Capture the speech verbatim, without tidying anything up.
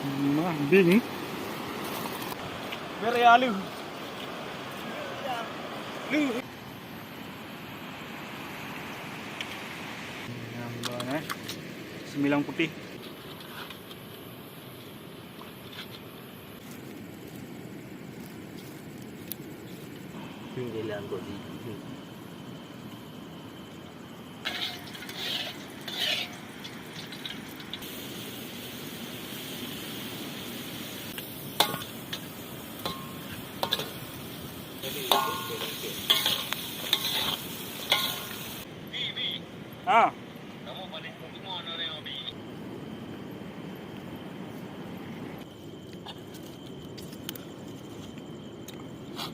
Mah bing. Beri alu. Lu. Yang dua, eh. Sembilan putih. Ini dia lah angkut di. Ha.